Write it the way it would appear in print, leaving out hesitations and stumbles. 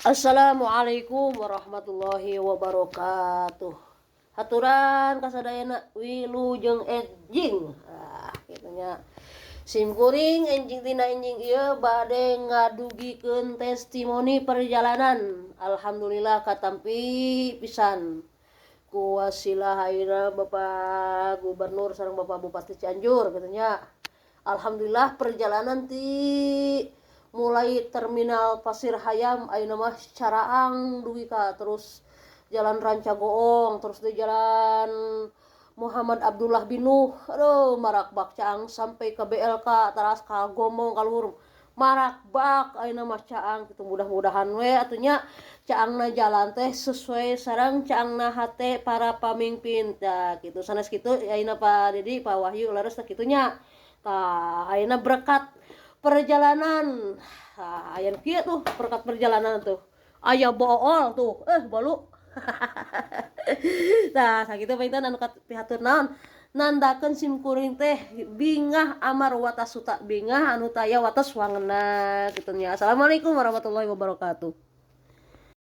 Assalamualaikum warahmatullahi wabarakatuh. Haturan kasadayana wilujeng enjing. Ah, kitu nya. Sim kuring enjing tina enjing ieu bade ngadugikeun testimoni perjalanan. Alhamdulillah katampi pisan. Ku wasilah ayeuna Bapak Gubernur sareng Bapak Bupati Cianjur kitu nya. Alhamdulillah perjalanan ti mulai terminal Pasir Hayam ayeuna mah caraang dugi ka terus Jalan Rancagoong, terus di Jalan Muhammad Abdullah bin Nuh, aduh marakbak caang sampai ke BLK, teras ka Gombong ka luhur marakbak ayeuna mah caang kitu. Mudah-mudahan we atuh nya caangna jalan teh sesuai sareng caangna hate para pamimpin. Tah, kitu. Sanes kitu ayeuna Pak Dedi, Pak Wahyu, leres teh kitu nya. Tah, ayeuna berkat perjalanan. Tah, aya nu kieu tuh berkat perjalanan tuh, aya bool tuh, eh, bolu. Tah, sakitu panginten anu pihatur naon nandakeun sim kuring teh bingah amar watas suta, bingah anu taya wates wangenna kitu nya. Assalamualaikum warahmatullahi wabarakatuh.